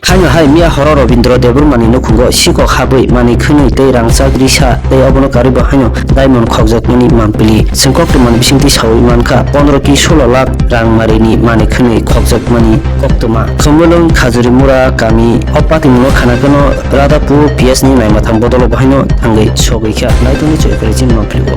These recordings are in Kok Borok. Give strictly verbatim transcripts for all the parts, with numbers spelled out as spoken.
Haino hai miya horo Robindra Debbarmani nukhungo sikok habwi manwi khwnwi tei rangchak risa tei obono karwi bo haino diamond khokjakmani mampli. Chwng koktwmani bisingtwi sawi mankha, pondro ki solo lakh rang marini manwi khwnwi khokjakmani koktwma. Khumulwng Khajuri Mura kami o patimungno khana kheno Radhapur P S ni naimatham bodolo bo haino thangwi sogwi kha. Naitungni chwng kwrwi chini mampli o.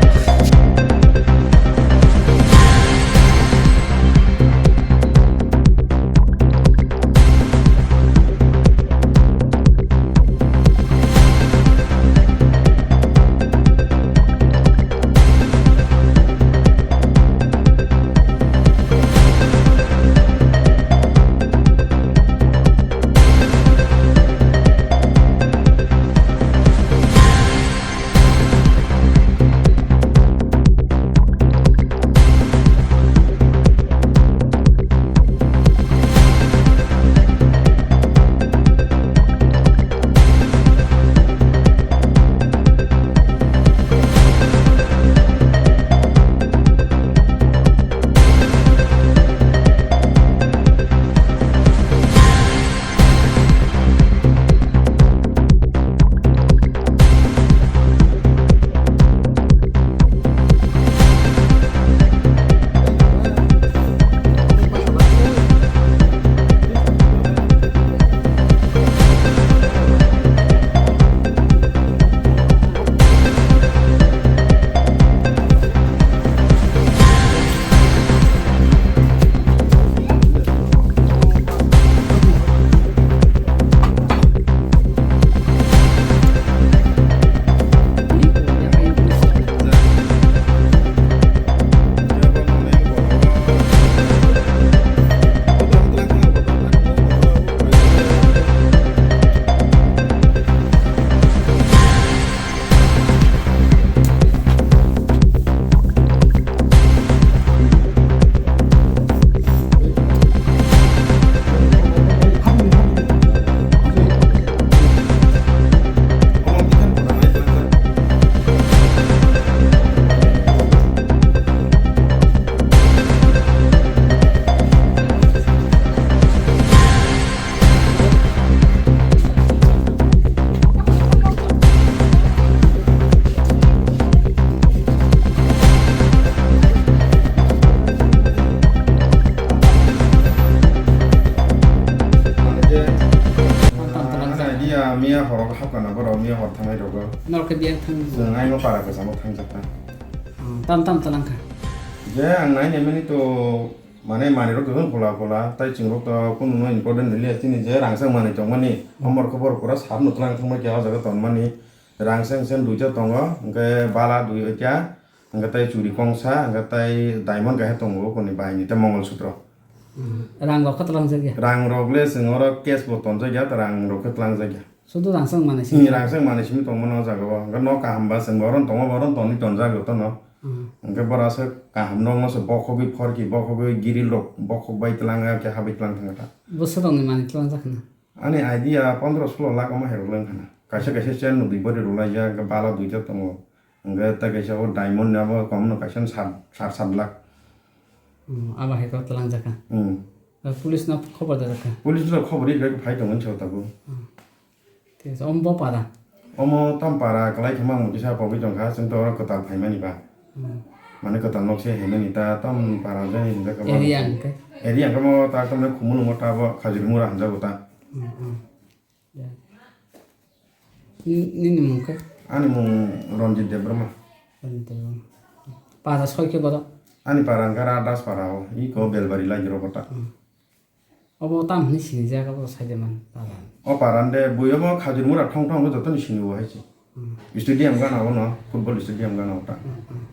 Miya horo hapkana borok miya hor thangnai rogo. Norok khe biyang thang. Chwng aino para kwchamo thangjakha. Hmm, tam tam talangkha. Je ang nainai mani to. Mane manwi rok kwbang phola phola, tai chwng rok to kunu no important rwliya, chini je rangchak manwi tongmani, hmm, omor khe borok pura sap no twlang thangma khe o jaga tongmani, rangchak se duita tongo, hwnkhe bala dui oita, hwnkhe tai churi kongsa, hwnkhe tai diamond kaisa tongo, koni bai ni tei mongol sutro. Hmm. Rang rok khe twlang jakya? Rang rok le chwng oro cash bo tonjak ya, rang rok khe twlang jakya. Sudu rangchak manwi simi. Hmm, rangchak manwi simi tongmani o jaga o. Hwnkhe nok kaham ba chwng bo oro tongma bo oro tongwi tonjak jotono. Hmm. Hwnkhe bora se kaham nok no se bokhogwi phorki, bokhogwi grill rok bokhok bai twlang ya khe habwi twlang thangkha ta. Bwswk rokni manwi twlang jakha na? Ani idea pondro solo lakh omo hai rok le wngkha na. Kaisa kaisa chair no dui body rwlai ya, hwnkhe bala duita tongo. Hwnkhe tei kaisa o diamond ni abo kom no kaisa sat, sat, sat lakh. Hmm, abo hai khe twlang jakha. Hmm. Police no khobor da jakha. Police no khobor ri phai tongo chwng tabuk. Hmm. Thik ase, omo bo para? Omo tam para kwlai khe mang kisa pogwi tongkha, chwng to oro kwtal phaimani ba. Hmm. Mane kwtal nok se hinmani ta tam para jani hinjak khe. Area hwnkhe? Area hwnkhe mo ta tamni Khumulwng o ta bo Khajurmura hinjago ta. Hmm, hmm. Ya. Ni-, nini mung khe? Ani mung Ranjit Debbarma. Ranjit Debbarma. Para soi khe bodo? Ani para hwnkhe ra Das para o, iko Belbari lai rw kota. Hmm. Obo tam hwnwi sinijak, abo saide man, para. O para de, bui obo Khajurmura thong thong joto ni sini o hai se. Hmm. Stadium gana o no, football stadium gana o ta. Hmm, hmm.